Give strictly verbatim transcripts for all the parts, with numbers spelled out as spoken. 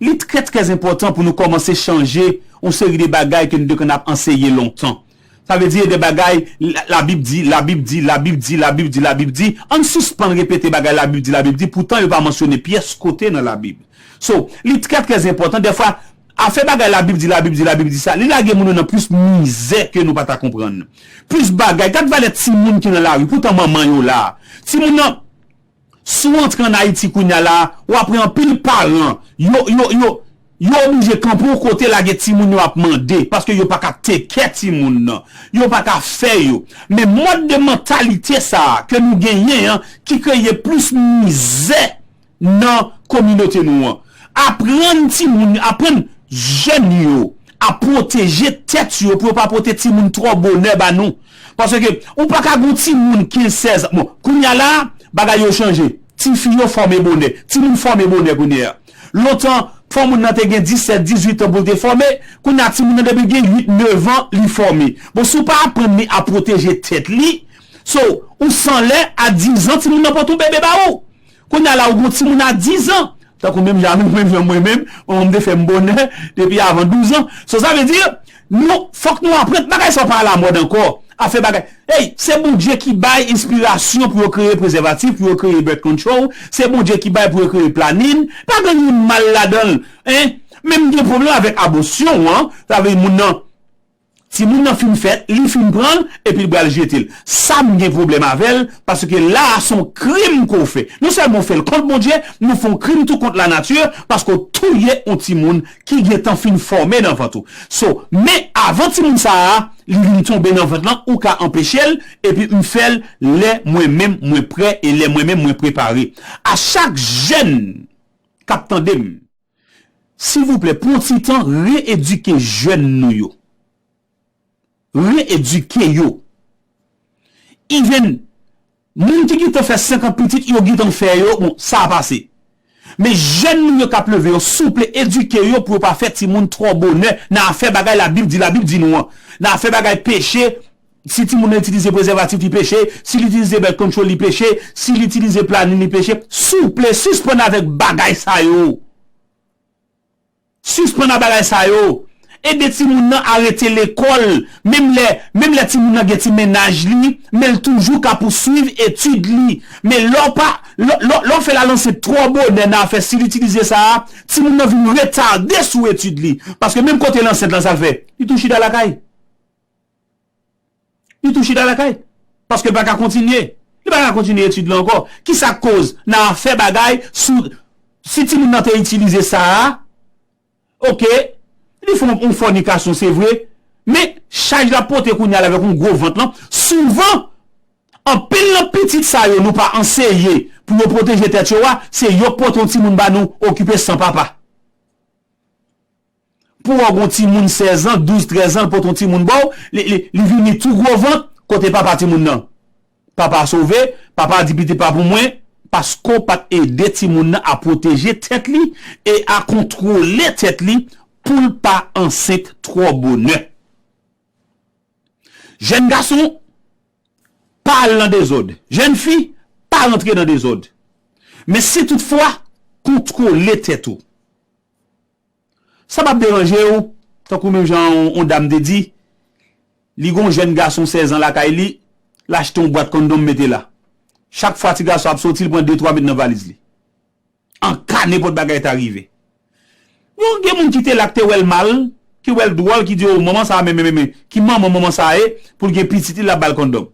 Li trè, trè enpòtan pou nou kòmanse chanje yon seri de bagay ke nou te konn ap anseye lontan. Sa vle di de bagay, la, Labib di, Labib di, Labib di, Labib di, Labib di. Ann sispann repete bagay Labib di, Labib di, poutan yo pa mansyone pyès kote nan Labib. So, li trè, trè enpòtan. Dèfwa, afè bagay Labib di, Labib di, Labib di sa, li lage moun yo nan plis mizè ke nou pa ta konprann. Plis bagay. Gad valè timoun ki nan lari. Poutan manman yo la. Timoun nan, si w antre ann Ayiti kounye a la, w ap wè anpil paran, yo, yo, yo, yo oblije kanpe yon kote lage timoun yo ap mande, paske yo pa ka teke timoun nan. Yo pa ka fè yo. Men mòd de mantalite sa a ke nou genyen an, ki kreye plis mizè nan kominote nou an. Aprann timoun, aprann jèn yo a pwoteje tèt yo pou yo pa pote timoun twò bonè ba nou. Paske ou pa ka gon timoun kenz, sèz an. Bon, kounye a la, bagay yo chanje. Tifi yo fòme bonè. Timoun fòme bonè kounye a. Lontan, fò moun nan te gen disèt, dizuit an pou l te fòme. Kounye a, timoun nan depi l gen uit, nèf an, li fòme. Bon, si w pa aprann li a pwoteje tèt li, so, ou san lè, a diz an, timoun nan pote yon bebe ba ou. Kounye a la, ou gon timoun a diz an. Tankou menm jan, menm jan mwen menm, manman m te fè m bonè depi avan douz an. So, sa vle di, nou, fòk nou aprann bagay sa yo pa alamòd ankò. Afè bagay. Ey, se Bondye ki bay enspirasyon pou yo kreye prezèvatif, pou yo kreye birth control. Se Bondye ki bay pou yo kreye planin. Pa gen anyen mal ladan l. Hein? Men m gen pwoblèm avèk abòsyon an. Sa vle di moun nan, timoun nan fin fèt, li fin pran l, epi l pral jete l. Sa m gen pwoblèm avè l, paske la a se yon krim ke w fè. Non sèlman w fè l kont Bondye, men w fè yon krim tou kont lanati, paske w touye yon timoun ki gentan fin fòme nan vant ou. So, men avan timoun sa a, li vin tonbe nan vant lan, ou ka anpeche l, epi m fè l lè mwen menm mwen prè e lè mwen menm mwen prepare. A chak jèn k ap tande m, silvouplè, pran ti tan reyedike jèn nou yo. Reyedike yo. Even moun ki gentan fè senkant pitit, yo gentan fè yo, bon, sa a pase. Men jèn nou yo k ap leve yo, souple, edike yo pou yo pa fè timoun twò bonè nan afè bagay Labib di, Labib di nou an. Nan afè bagay peche, si timoun nan itilize prezèvatif, li peche. Si li itilize birth control, li peche. Si li itilize planin, li peche. Souple, sispann avèk bagay sa yo. Sispann ak bagay sa yo. Ede timoun nan a rete lekòl. Menm lè, menm lè timoun nan gen ti mennaj li, men l toujou ka pouswiv etid li. Men lè w pa, lè, lè, lè w fè l al ansent twò bonè nan afè si l itilize sa a, timoun nan vin retade sou etid li. Paske menm kote l ansent lan, sa l fè? Li tou chita lakay. Li tou chita lakay. Paske l pa ka kontinye. Li pa ka kontinye etid li ankò. Kisa k koz nan afè bagay sou, si timoun nan te itilize sa a, oke, li fè yon, yon fònikasyon, se vre, men chaj l ap pote kounye a la avèk yon gwo vant lan, souvan, anpil nan pitit sa yo nou pa anseye pou yo pwoteje tèt yo a, se yo k pote yon timoun ba nou, okipe san papa. Pou w wè yon timoun sèz an, douz, trèz an, l pote yon timoun ba w, li, li, li vini tou gwo vant, kote papa timoun nan? Papa a sove, papa a di pitit pa pou mwen, paske w pa t ede timoun nan a pwoteje tèt li e a kontwole tèt li pou l pa ansent twò bonè. Jèn gason, pa al nan dezòd. Jèn fi, pa rantre nan dezòd. Men si toutfwa, kontwole tèt ou. Sa p ap deranje w, tankou menm jan yon, yon dam te di, li gon jèn gason sèz an lakay li, l achte yon bwat kondòm mete la. Chak fwa ti gason ap soti, l pran de twa met nan valiz li. An ka nenpòt bagay ta rive. Bon, gen moun ki te la k te wè l mal, ki wè l dwòl, ki di, o, manman sa a, men, men, men, men, ki manman manman sa a ye, pou l gen pitit li, l ap ba l kondòm.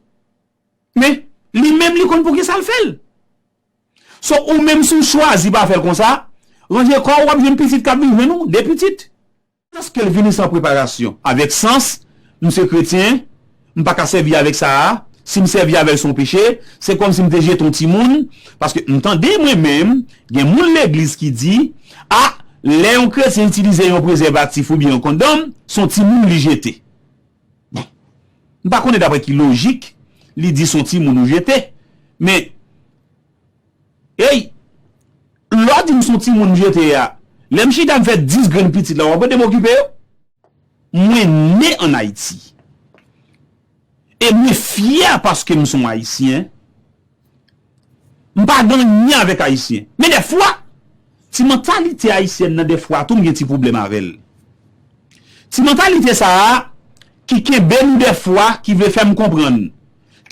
Men, li menm, li konn poukisa l fè l. So, ou menm, si w chwazi pa fè l konsa, ranje kò w, w ap jwenn pitit k ap vin jwenn ou, de pitit. Paske l vini san preparasyon. Avèk sans, m se kretyen, m pa ka sèvi avèk sa a. Si m sèvi avè l, se yon peche. Se kòmsi m te jete yon timoun. Paske m tande mwen menm, gen moun legliz ki di, a, lè yon kretyen itilize yon prezèvatif oubyen yon kondòm, se yon timoun li jete. Bon, m pa konnen daprè ki lojik li di se yon timoun ou jete, men, ey, lè w di m se yon timoun m jete a, lè m chita m fè dis grenn pitit la, w ap ede m okipe yo? Mwen ne ann Ayiti. E mwen fyè paske m se yon Ayisyen. M pa gen anyen avèk Ayisyen. Men dèfwa, Ti mantalite ayisyèn nan, dèfwa tou, m gen ti pwoblèm avè l. Ti mantalite sa a ki kenbe nou dèfwa, ki vle fè m konprann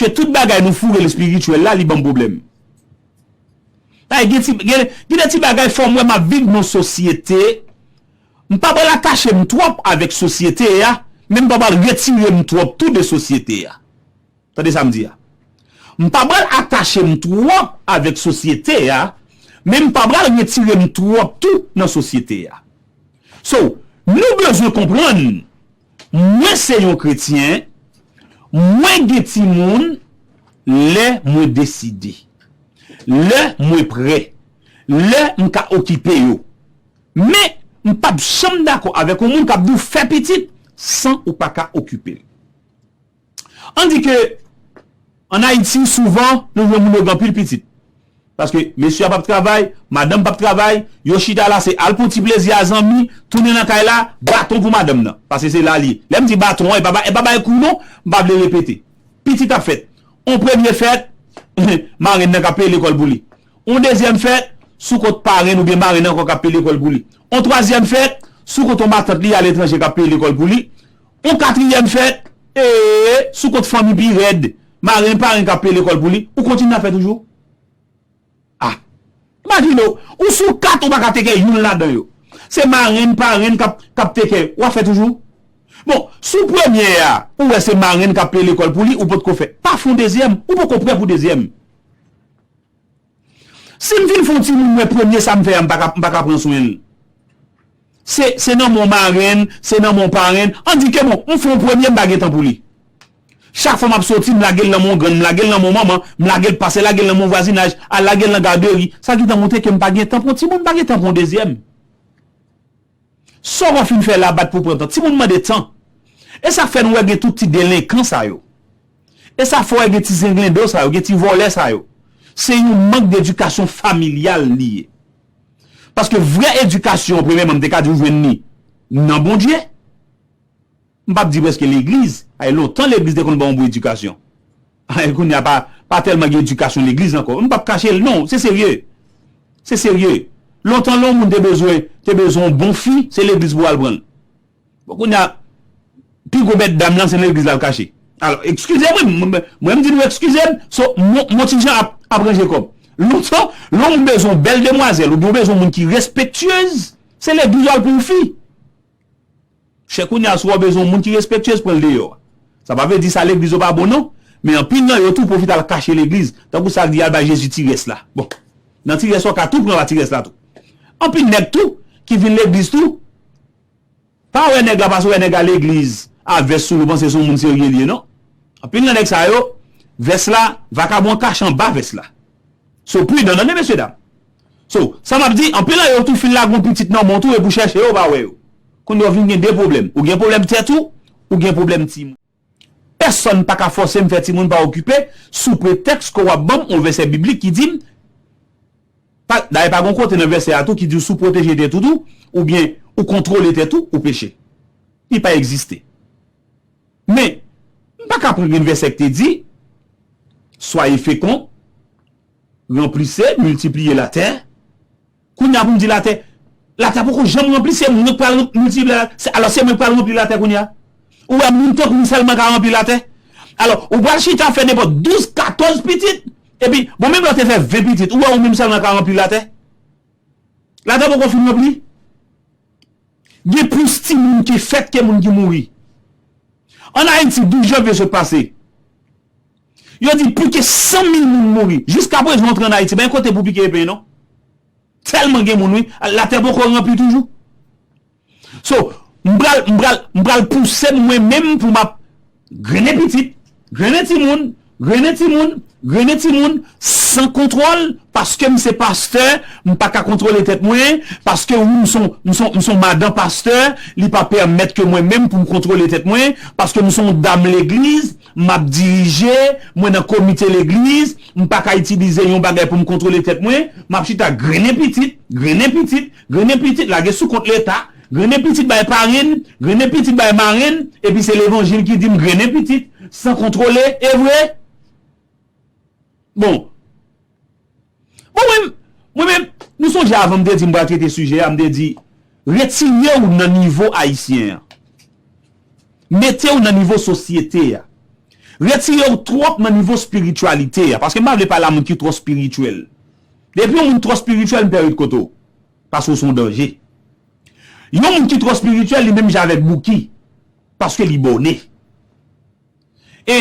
ke tout bagay nou foure l espirityèl la, li ban m pwoblèm. Ay, gen ti, gen, gen de ti bagay, fò m wè m ap viv nan sosyete. M pa pral atache m twòp avèk sosyete a, men m pa pral retire m twòp tou de sosyete a. Tande sa m di a. M pa pral atache m twòp avèk sosyete a, men m pa pral retire m twòp tou nan sosyete a. So, nou bezwen konprann, mwen se yon kretyen, mwen gen timoun, lè mwen deside, lè mwen prè, lè m ka okipe yo. Men, m p ap janm dakò avèk yon moun k ap di w fè pitit san ou pa ka okipe l. Ann di ke ann Ayiti, souvan, nou jwenn moun yo gen anpil pitit. Paske mesye a p ap travay, madanm p ap travay, yo chita la, se al pran ti plezi a zanmi, tounen nan kay la, baton pou madanm nan. Paske se la li ye. Lè m di baton an, e pa ba-, e pa bay kou non, m pa vle repete. Pitit ap fèt. On premye fèt, marenn nan k ap peye lekòl pou li. On dezyèm fèt, sou kont parenn oubyen marenn ankò k ap peye lekòl pou li. On twazyèm fèt, sou kont on matant li aletranje k ap peye lekòl pou li. On katriyèm fèt, ee, sou kont fanmi pi rèd, marenn, parenn k ap peye lekòl pou li, ou kontinye ap fè toujou. A. Imajine w, ou sou kat, ou pa ka teke youn ladan yo. Se marenn, parenn k ap, k ap teke, w ap fè toujou. Bon, sou premye a, ou wè se marenn k ap peye lekòl pou li, ou potko fè. Pa fè on dezyèm, ou poko prè pou dezyèm. Si m fin fè on timoun, mwen premye sa m fè a, m pa ka, m pa ka pran swen l. Se, se nan men on marenn, se nan men on parenn. Ann di ke bon, m fè on premye, m pa gen tan pou li. Chak fwa m ap soti, m lage l nan men on grann, m lage l nan men on manman, m lage l pase, lage l nan men on vwazinaj, al lage l nan gaderi. Sa gentan montre ke m pa gen tan pou on timoun, m pa gen tan pou on dezyèm. Sa w fin fè la bat pou pran tan. Timoun mande tan. E sa k fè nou wè gen tout ti delenkan sa yo. E sa fè w wè gen ti zenglendo sa yo, gen ti vòlè sa yo. Se yon mank dedikasyon familyal li ye. Paske vrè edikasyon, premyèman, m te ka di w jwenn li nan Bondye. M p ap di prèske legliz. Ay, lontan legliz te konn ba w yon bon edikasyon. Ay, kounye a pa, pa tèlman gen edikasyon legliz ankò. M p ap kache l, non, se serye. Se serye. Lontan, lè yon moun te bezwen, te bezwen yon bon fi, se legliz pou al pran l. Bon, kounye a, pi gwo bèt dam lan, se nan legliz l al kache. Alò, eskize mwen, mwen, mwen, mwen m di nou eskize m, so, m, m on ti jan ap, ap ranje kò m. Lontan, lè yon moun bezwen yon bèl demwazèl, oubyen w bezwen yon moun ki respektyez, se legliz w al pran yon fi. Chè, kounye a, si w bezwen yon moun ki respektyez, pran l deyò. Sa pa vle di sa legliz yo pa bon, non. Men anpil nan yo tou pwofite al kache legliz. Tankou sa k di al bay Jezi ti rès la. Bon, nan ti rès la, w ka tou pran pa ti rès la tou. Anpil nèg tou, ki vin legliz tou, pa wè nèg la, paske w wè nèg la legliz, a vès sou li, w panse se yon moun serye li ye, non. Anpil nan nèg sa yo, vès la, vakabon kache anba vès la. So, pridan, tande, mesye dam. So, sa m ap di, anpil nan yo tou fin lage yon pitit nan men w tou, epi w chèche yo, w pa wè yo. Kounye a w vin gen de pwoblèm. Ou gen pwoblèm tèt ou, ou gen pwoblèm timoun. Pèsonn pa ka fòse m fè timoun pa okipe, sou pretèks ke w ap ban m yon vèsè biblik ki di m, pa, dayè pa gen yon kote nan vèsè a tou ki di w si w pwoteje tèt ou tou, oubyen ou kontwole tèt ou, ou peche. Li pa egziste. Men, m pa ka pran grenn vèsè ki te di, soyez féconds, remplissez, multipliez la terre. Kounye a pou m di latè, latè poko janm ranpli, se mwen k pral miltipliye la, se, alò se mwen k pral ranpli latè kounye a. Ou wè moun tankou m sèlman ka ranpli latè. Alò, ou pral chita fè nenpòt douz, katòz pitit, epi, bon, menm lè w te fè ven pitit, ou wè ou menm sèlman ka ranpli latè. Latè poko fin ranpli. Gen plis timoun ki fèt ke moun ki mouri. Ann Ayiti, douz janvye sot pase, yo di plis ke san mil moun mouri. Jiskaprezan, w antre ann Ayiti, pa gen kote pou pike epe, non. Tèlman gen moun, wi. Latè poko ranpli toujou. So, m pral, m pral, m pral pouse m mwen menm pou m ap grennen pitit, grennen timoun, grennen timoun, grennen timoun, san kontwòl, paske m se pastè, m pa ka kontwole tèt mwen, paske wi, m se yon, m se yon, m se yon madan pastè, li pa pèmèt ke mwen menm pou m kontwole tèt mwen, paske m se yon dam legliz, m ap dirije, mwen nan komite legliz, m pa ka itilize yon bagay pou m kontwole tèt mwen, m ap chita grennen pitit, grennen pitit, grennen pitit, lage sou kont leta, grennen pitit bay parenn, grennen pitit bay marenn, epi se levanjil ki di m grennen pitit, san kontwole, e vre? Bon. Bon, mwen, mwen menm, Nou sonje avan m te di m pral trete sijè a, m te di, retire w nan nivo ayisyen an. Mete w nan nivo sosyete a. Retire w twòp nan nivo espirityalite a. Paske m pa vle pale a moun ki twò espirityèl. Depi yon moun twò espirityèl, m pè ret kote w. Paske w se yon danje. Yon moun ki twò espirityèl, li menm jan avèk Bouki. Paske li bòne. E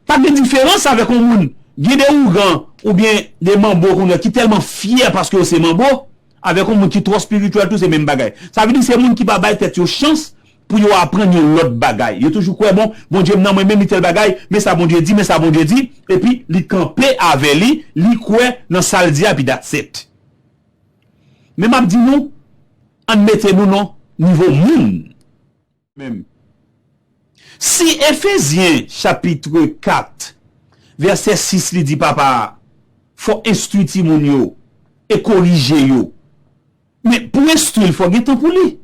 pa gen diferans avèk yon moun, gen de ougan oubyen de manbo kounye a ki tèlman fyè paske yo se manbo, avèk yon moun ki twò espirityèl tou se menm bagay. Sa vle di se moun ki pa bay tèt yo chans pou yo aprann yon lòt bagay. Yo toujou kwè, bon, Bondye m nan mwen menm li tèl bagay, men sa Bondye di, men sa Bondye di, epi li kanpe avè li, li kwè nan sa l di a, epi that's it. Men m ap di nou, ann mete nou nan nivo moun. Menm. Si Efezyen chapit kat vèsè sis li di papa a, fò enstwi timoun yo e korije yo. Men pou enstwi l, fò gen tan pou li.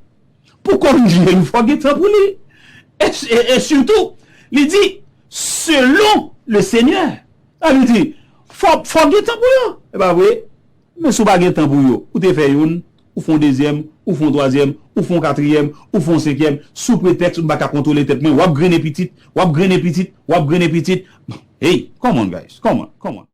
Pou korije l, fò gen tan pou li. E, e, e sitou, li di, selon le Senyè. Sa vle di, fò, fò gen tan pou yo. E pa vre? Men si w pa gen tan pou yo, ou te fè youn, ou fè yon dezyèm, ou fè yon twazyèm, ou fè yon katriyèm, ou fè yon senkyèm, sou pretèks m pa ka kontwole tèt mwen, w ap grennen pitit, w ap grennen pitit, w ap grennen pitit. Hey, come on, guys, come on, come on.